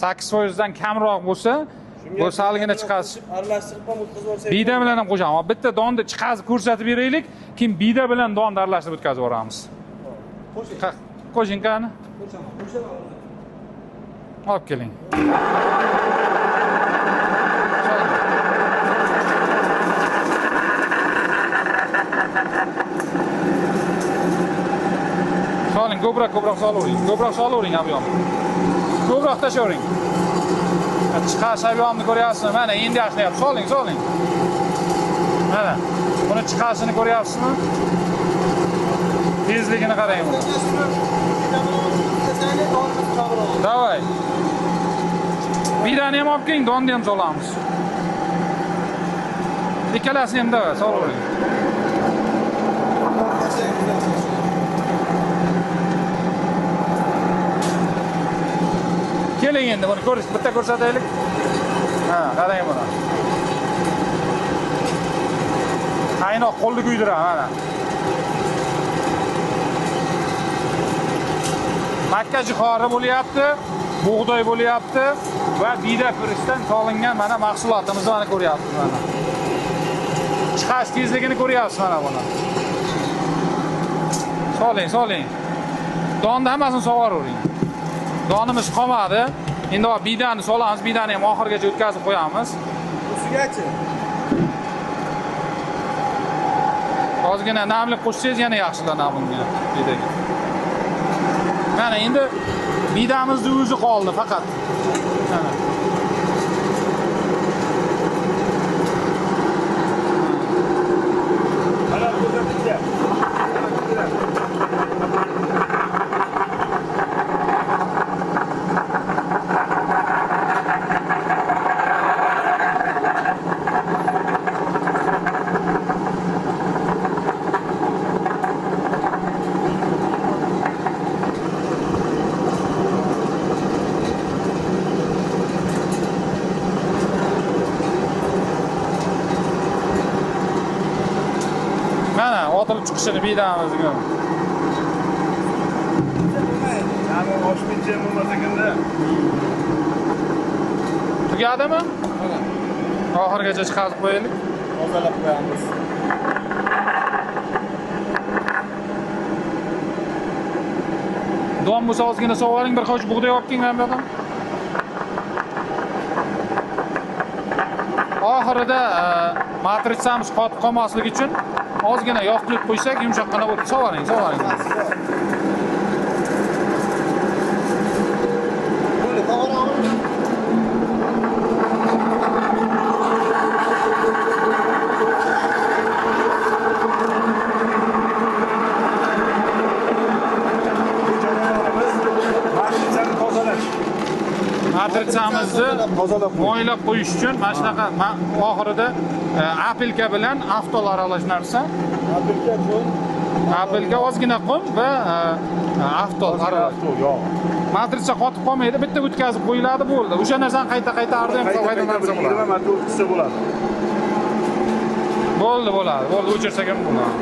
8% dan kamroq bo'lsa, bu salgina chiqasiz. Aralashtirib ham o'tkazib yuborsak. Biyda bilan ham qo'shamiz. Bitta donni chiqazib ko'rsatib beraylik, keyin biyda bilan donni aralashtirib o'tkazib yuboramiz. Qo'shing. Qo'shing qani. Qo'shaman, qo'shaman. Olib keling. Soling, ko'proq solavering. Ko'proq solavering объем. Ko'proq tashlavering. Chiqarish объем ni ko'ryapsizmi? Mana endi yaxshilayapti. Soling, soling. Mana buni chiqarishini ko'ryapsizmi? Tezligini qarang buni. Давай. Bidani ham olib keling, donni ham solamiz. Ikkalasini ham давай, solavering. Keling endi buni ko'rish, bitta ko'rsataylik. Ha, qarang buni. Qaynoq qo'lni kuydiradi mana. Makka jihori bo'lyapti, bug'doy bo'lyapti va biyda pirishdan solingan mana mahsulotimizni mana ko'ryapsiz mana. Chiqarish tezligini ko'ryapsiz mana buni. Soling, soling. Donni hammasini sovavering. Donimiz qolmadi. Endi biydani solamiz, biydani ham oxirigacha o'tkazib qo'yamiz. Ustigachi. Ozgina namlik qo'shsangiz yana yaxshilanadi bunga biydaga. Mana endi biydamizni o'zi qoldi faqat. Mana. Mana ko'rsatinglar. Mana otilib chiqishini biydamizga. Ya'ni oshib ketsa bo'lmas ekanda. Tugadimi? Oxirigacha chiqarib qo'yaylik. Tozalab qo'yamiz. Don bo'lsa ozgina sovaring, bir qo'sh bug'doy olib keling mana bu yoqdan. Oxirida matritsamiz qotib qolmasligi uchun ozgina yog' quyib qo'ysak, yumshoqqina bo'lib sovaring, sovaring. Bo'ldi, tog'ora. Bu jarayonimiz matritsani tozalash. Matritsamizni Tozalab qo'yish. moylab qo'yish uchun mana shunaqa oxirida apelka bilan aftol aralash narsa. Apelka qum, Apelka ozgina qum va aftol aralash. yog'. Matritsa qotib qolmaydi, bitta o'tkazib qo'yiladi, bo'ldi. O'sha narsani qayta-qayta har doim foydalansa bo'ladi. 20 marta o'tkazsa bo'ladi. Bo'ldi, bo'ladi. Bo'ldi, o'chirsak ham bo'ladi.